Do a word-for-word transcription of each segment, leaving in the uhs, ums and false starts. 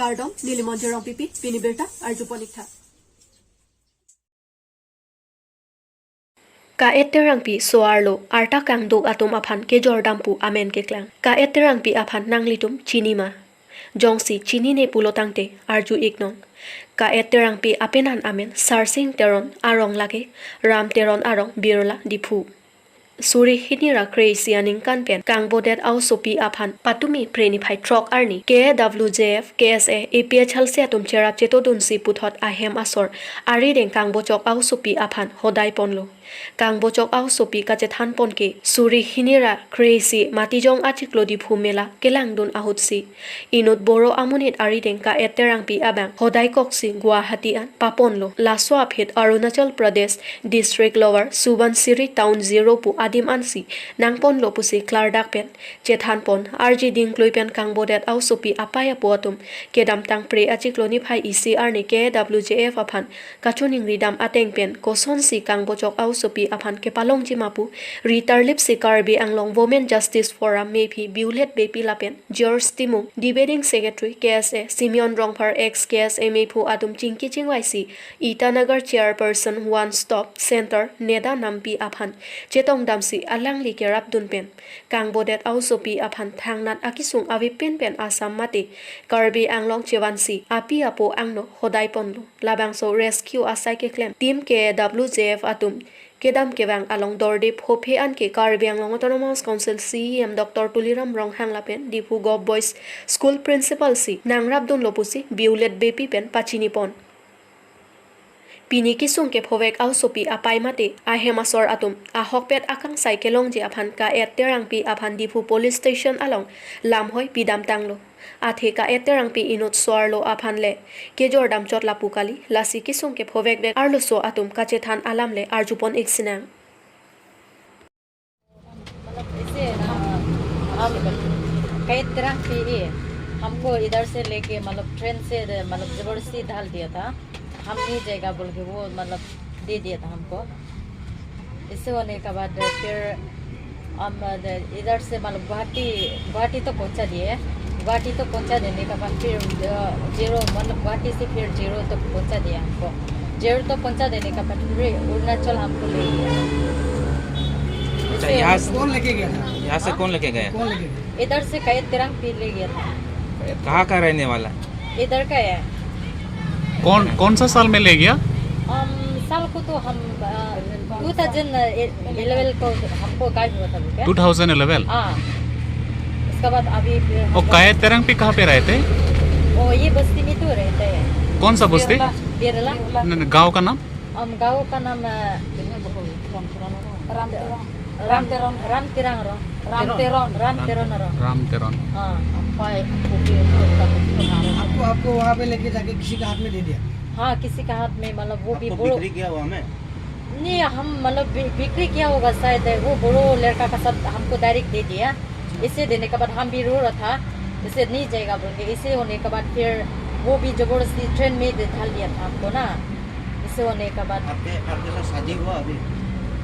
Kardom, neli Monjir Rongpipi, pini birta arjupon ik tha. Ka-et Terangpi so-arlo arta kangduk atum aphan kejordam pu amen keklang. Ka-et Terangpi aphan nanglitum chini ma? Jongsi chinine pulo tangte arju iknon. Ka-et Terangpi apenan amen Sarsing Teron, arong lake Ram Teron arong, Birla, Diphu. Suri hini ra kre-isi aningkan pen kangbodet a-osopi aphan patumi Phre niphai throk arni K W J F, K S A, A P H L C atum cherap chetodunsi puthot ahem asor arideng kangbojok a-osopi aphan hodai ponlo. Kangbojok a-osopi kachethan pon ke suri hini ra kre-isi Matijong achiklo Diphu mela kelangdun ahutsi inut Boro amonit arideng ka-et Terangpi abang hodai koksi Guwahati an paponlo. Laso aphi Arunachal Pradesh District Lower Subansiri Town Zero pu adim ansi nangponlo pusi klardak pen chethan pon. Arji dingklui pen kangbodet a-osopi apei apo atum kedamtang Phre achiklo niphai isi arni K W J F aphan kachiningri dam ateng pen kosonsi kangbojok a-osopi aphan kepalongji ma pu ri tarlipsi Karbi Anglong Women Justice Forum mephi Violet Beypi lapen George Timung, Debating Secretary K S A, Simeon Rongphar, ex K S A mephu atum chingki chingvaisi Itanagar Chairperson One Stop Center Neda Nampi aphan chetongdamsi alangli kerapdun pen kangbodet a-osopi aphan thangnat akesung avepin pen Assam mate Karbi Anglong chevansi api apo angno hodai ponlo. Labangso rescue asai keklem team K W J F atum kedam kevang along dorde phophe anke Karbi Anglong Autonomous Council C E M Doctor Tuliram Ronghang lapen Diphu Govt Boys School Principal si nangrapdunlo pusi Violet Beypi pen pachini pon. Pini kesung kephovek a-osopi apei mate ahem asor atum ahokpet akangsai kelongji aphan ka-et Terangpi aphan Diphu Police Station along lamhoi pidamtanglo. Athe ka-et Terangpi inut so-arlo aphan le kejordam chot lapu kali, lasi kesung kephovekvek arloso atum kachethan alam le arjupon ik sinang. मतलब ऐसे है ना, हम का-et Terangpi ये हमको इधर से लेके, मतलब ट्रेन से, मतलब जबरदस्ती डाल दिया था। हम नहीं जाएगा बोल के वो मतलब दे दिया था हमको। इससे होने के बाद फिर हम इधर से मतलब गुवाहाटी, गुवाहाटी तो पहुंचा दिए। गुवाहाटी तो पहुंचा देने के बाद फिर, अ, जीरो, मतलब गुवाहाटी से फिर जीरो तक पहुंचा दिया हमको। जीरो तक पहुंचा देने के बाद फिर अरुणाचल हमको ले गया। अच्छा, इससे यहाँ से कौन लेके गया था? यहाँ से हाँ? कौन लेके गया? कौन लेके गया? इधर से का-et Terangpi ले गया था। कहाँ का रहने वाला? इधर का है। कौन, कौन सा साल में ले गया? हम, साल को तो हम, अ, टू थाउजेंड इलेवन को हमको गायब हुआ था, क्या? Two thousand eleven? हाँ। उसके बाद अभी फिर हम वो लोग का-et Terangpi कहाँ पे रहते? वो ये बस्ती में तो रहते हैं। कौन सा बस्ती? बिरला। बिरला। नहीं, नहीं, गांव का नाम? हम गांव का नाम, अ, राम तेरोन। राम तेरोन। राम तेरोन। राम तेरोन। राम तेरोन। राम तेरोन। हाँ। आपको, आपको वहाँ पे लेके जाके किसी का हाथ में दे दिया? हाँ, किसी का हाथ में, मतलब वो भी आपको बोलो। बिक्री किया हुआ में? नहीं, हम मतलब बि-, बिक्री किया होगा शायद, वो बोलो लड़का का साथ हमको डायरेक्ट दे दिया। इसे देने के बाद हम भी रो रहा था, इसे नहीं जाएगा बोल के। इसे होने के बाद फिर वो भी जबरदस्ती ट्रेन में दे डाल दिया था हमको ना। इसे होने के बाद आपके, आपके साथ शादी हुआ अभी?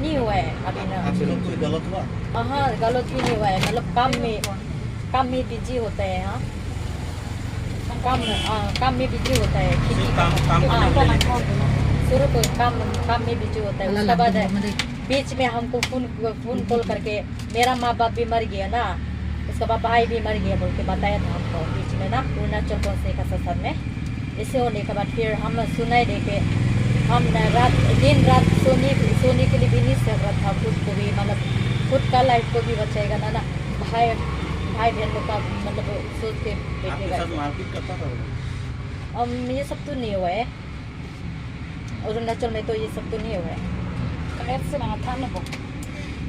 नहीं हुआ है अभी ना। आपके साथ कोई गलत हुआ? हाँ, गलत भी नहीं हुआ है, मतलब काम में, काम में बिजी होता है। हाँ, काम, हाँ, काम में बिजी होता है, खेती सिर्फ काम, काम करने के लिए। शुरू तो काम, काम में बिजी होता है, उसके बाद बीच में हमको फोन, फोन कॉल करके मेरा माँ बाप भी मर गया ना, उसके बाद भाई भी मर गया बोल के बताया था हमको बीच में ना, अरुणाचल पहुँचने का साथ साथ में। इसे होने के बाद फिर हम सुनाई दे के हम न रात, दिन रात सोने, सोने के लिए भी नहीं सक रहा था खुद को भी, मतलब खुद का लाइफ को भी बचाएगा ना, ना भाई, भाई बहन लोग का मतलब सोच के बैठे आपके साथ रहते। मारपीट करता था वो? हम, ये सब तो नहीं हुआ है। अरुणाचल में तो ये सब तो नहीं हुआ है। कैसे ना था ना वो?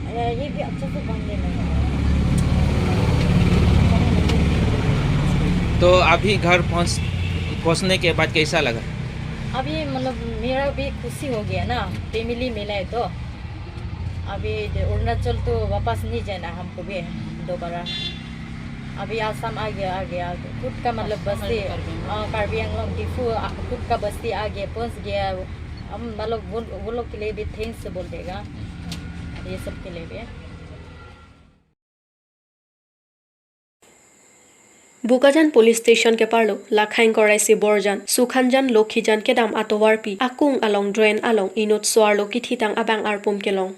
ये, ये भी अच्छे से बन गए नहीं। तो अभी घर पहुंच, पहुंचने के बाद कैसा लगा? अभी मतलब मेरा भी खुशी हो गया ना, फैमिली मिला है तो। अभी अरुणाचल तो वापस नहीं जाना हमको भी दोबारा। अभी आसाम आ गया, आ गया। खुद का मतलब बस्ती, अ, कार्बी आंगलोंग, डिफू, अ, खुद का बस्ती आ गया, पहुंच गया। हम मतलब वो, वो लोग के लिए भी थैंक्स बोल देगा, ये सब के लिए भी। Bokajan Police Station keparlo, Lakhaing Koraisi Borjan, Sukhanjan Lokhijan kedam atovarpi akung along drain along inut soarlo kithitang abang arpum kelong.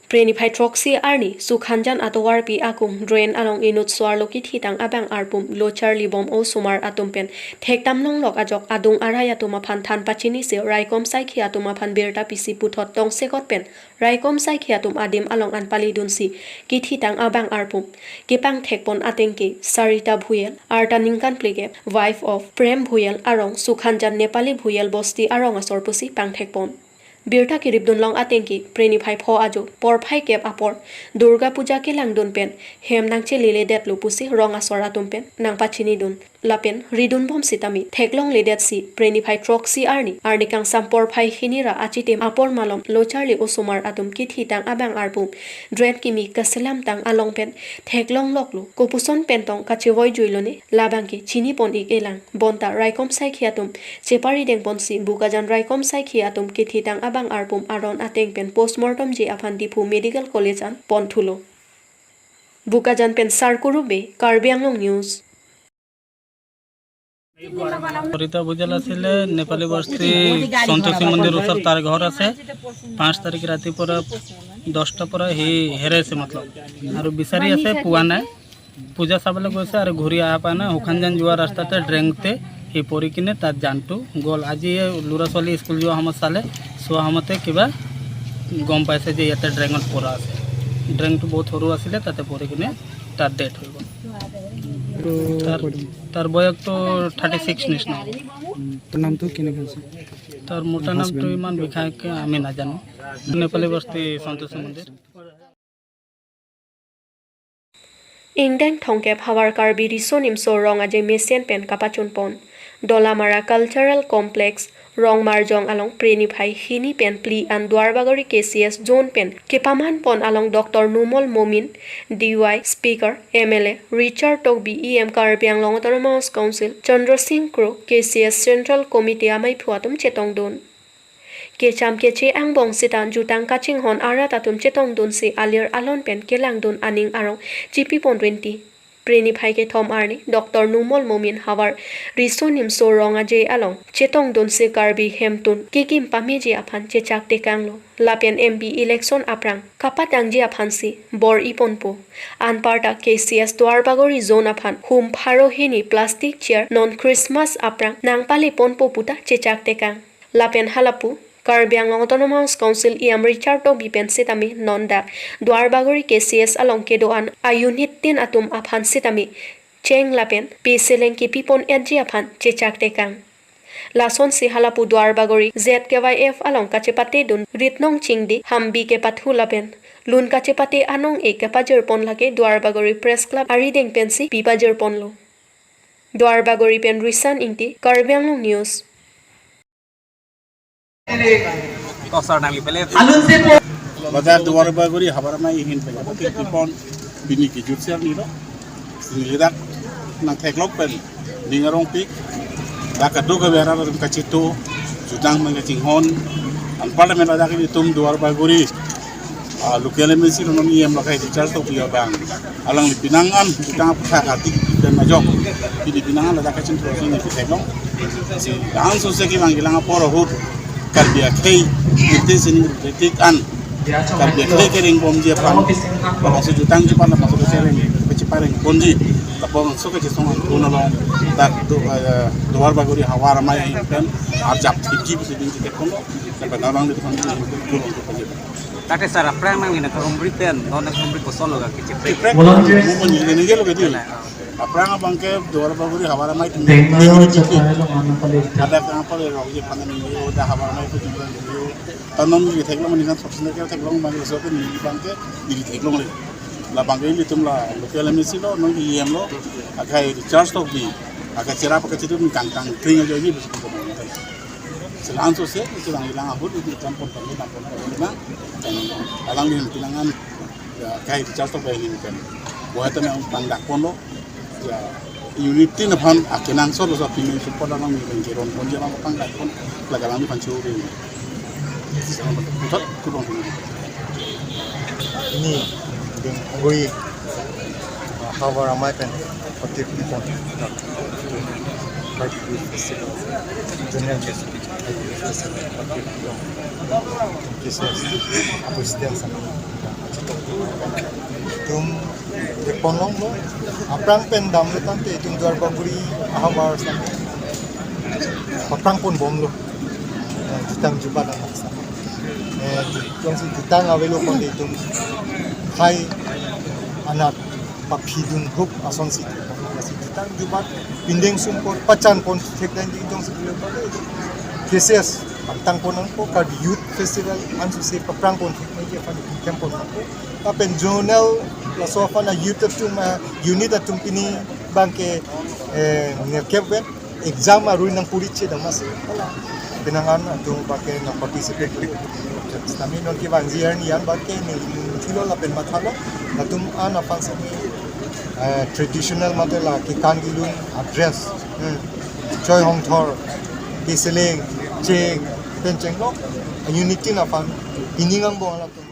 Preniphai throksi arni, Sukhanjan atovarpi akung drain along inut soarlo kithitang abang arpum locharli bom osomar atum pen thekdam longlok ajok adung arai atum aphan than pachinisi raikom saikhi atum aphan birta pisi puthot tongsekot pen raikom saikhi atum adim along an palidunsi kithitang abang arpum kepangthekpon atengke Sarita Bhuyal, arta ningkan phlikep, wife of Prem Bhuyal arong Sukhanjan Nepali Bhuyal Bosti arong asor pusi pangthekpon. Birta kiripdunlong atengke, preniphai pho ajo, porphai kep apor, Durga Puja kelangdun pen hem nangcheleledetlo pusi rong asor atum pen nangpachinidun. Lapen ridunbom sitame theklongledetsi, preniphai throksi arni, arni kangsam porphai hini ra achitim apor malom locharli osomar atum kithitang abang arpum drain kimi kaselamtang along pen theklongloklo. Kopuson pentong kachevoijuilone, labangke chinipon ik-elang. Bonta raikom saikhi atum cheparidengponsi Bokajan raikom saikhi atum kithitang abang arpum aron ateng pen postmortemji aphan Diphu Medical College an ponthulo. Bokajan pen Sarkuru Bey, Karbi Anglong News. Sarita ভুজেল আছিলে নেপালী বস্তি সন্তোষী মন্দিৰ ওচৰত তাৰ ঘৰ আছে। পাঁচ তাৰিখ ৰাতিপুৱা দহটা পৰা সি হেৰাইছে, মতলব, আৰু বিচাৰি আছে, পোৱা নাই। পূজা চাবলৈ গৈছে আৰু ঘূৰি অহা পোৱা নাই। সুখানজান যোৱা ৰাস্তাতে ড্ৰেইনতে সি পৰি কিনে তাৰ জানটো গ'ল। আজি এই ল'ৰা ছোৱালী স্কুল যোৱা সময়ত চালে, চোৱা সময়তে কিবা গম পাইছে যে ইয়াতে ড্ৰেইনত পৰা আছে। ড্ৰেইনটো বহুত সৰু আছিলে, তাতে পৰি কিনে তাৰ ডেথ হৈ গ'ল। তাৰ, তাৰ বয়সটো থাৰ্টি ছিক্স নিচিনা হ'ব। উম, তাৰ নামটো কেনেকৈ আছে? তাৰ মতা নামটো ইমান বিশেষকৈ আমি নাজানো। নেপালী বস্তি সন্তোষী মন্দিৰ। Ingdeng thomkep havar Karbi Riso Nimso Rong Aje mesen pen kapachunpon. Dolamara Cultural Complex, Rongmarjong along preniphai hini pen phli an Duarbagori K C S zone pen kepamanpon along Doctor Numal Momin, D Y, Speaker, M L A, Richard Tokbi, E M Karbi Anglong Autonomous Council, Chandra Singh Kro, K C S Central Committee amaiphu atum chetongdun. Kecham keche angbong sita jutang kachinghon arat atum chetongdunsi alir alon pen kelangdun aning arong chipipon rinti. Preniphai kethom arni Doctor Numal Momin havar Riso Nimso Rong Aje along chetongdunsi Karbi hemtun kekim pameji aphan chechak tekanglo. Lapen M P election aphrang kapatangji aphansi bor-iponpo. Anparta K C S Duarbagori zone aphan hum pharo hini plastic chair non Christmas aphrang nangpaleponpo puta chechak tekang. Lapen halapu Karbi Anglong Autonomous Council E M Richard Tokbi pen sitame non dak Duarbagori K C S along kedo-an a-unit tin atum aphan sitame cheng lapen peseleng kepipon-etji aphan chechak tekang. Lasonsi halapu Duarbagori Z K Y F along kachepatedun Ritnong Chingdi, Hambi kepathu lapen lun kachepate anong-e kepajirpon lake Duarbagori Press Club arideng pensi pipajirponlo. Duarbagori pen Risan Ingti, Karbi Anglong News. Tosar nang lipele. Bajar Duarbagori habar amei ahin pen kepon pini kejut ser nilo. Nilidak nangtheklok pen ning arongpik. Dak kadokave arat atum kachito, jutang pen kachinghon. Anparta ladak ilitum Duarbagori, ah, local M A C lo non E M Lakhaing Richard Tokbi abang. Alangli pinangan jutang aphuthak atik pen majok. Pini pinangan ladak kachingthur si neli theklong. Si dan sose kevang kelang apor ahut Karbi akhei, ite sini kritik an Karbi akhei keringbomji aphan, bangso jutangji aphan bangso kechereng, kecheparengponji, lapen bangso kechesong angkun along dak Du-, eh, Duarbagori havar amei ahin pen arjap thipji pusi ding chekekon lo, lapen alanglitum aphan ding chekekon lo. Tate sar aphrang nangli nangkarumri pen, non nangkarumri kosonlo ga kechepre. Kaprek, mo mo ni ni lo kedi. Aphrang abangke Duarbagori havar amei atum ningri chikli. Ada kang apa le rong je pangan ningri, ada havar amei atum ningri. Tanom ningri theklong, mani kan sopsina ke theklong, mani so ke ningri abangke ningri theklong le. Labangke ilitum la local M A C lo, non E M lo, akhei Richard Tokbi, akhei cherap akhei chitum kang kang kring ajoine. Selang sose, selang ilang ahut, ilitum pon pon, pon pon, pon pon, alangli pinangan, ya, akhei Richard Tokbi ahin pen. Buat na pangdakponlo, ya, unit tin aphan akenangsot lo sa pini support alangli pen keronponji aphan pangdakpon, laga alangli aphan churi. Puthot, kurang pini. Ini, ding, agoi, Havar amei pen patir pon. Karbi Youth Festival. Zonal Youth Festival. Patir pon. K C S. Apo student sama. Itum ponlonglo. Aphrang pen damlo tangte itum Duar Bagori ahamar sama. Paprang ponbomlo. Eh, jutang jubat anak sama. Eh, jongsi jutang avelo pon itum. Hai anak papidun hup asonsi. Lasi jutang jubat pindeng sumpot pachan pon thek dan di jongsi beliau pada itu. K C S pangtang pon nangpo Karbi Youth Festival ansose paprang pon thek nangji aphan itum camp pon nangpo. Lapen zonal laso aphan a-youth atum, ah, unit atum pini abangke, eh, nerkep pen exam arui nangpuri che damasi. Penang an atum abangke nang participate. Kami non kevangji arni an abangke neli thilo lapen mathalo. Latum an aphan sami, eh, traditional mate la kekan kelun a-dress. Hmm. Choi hongthor, keseling, cheng, pen chenglok. Unity aphan pining angbong latum.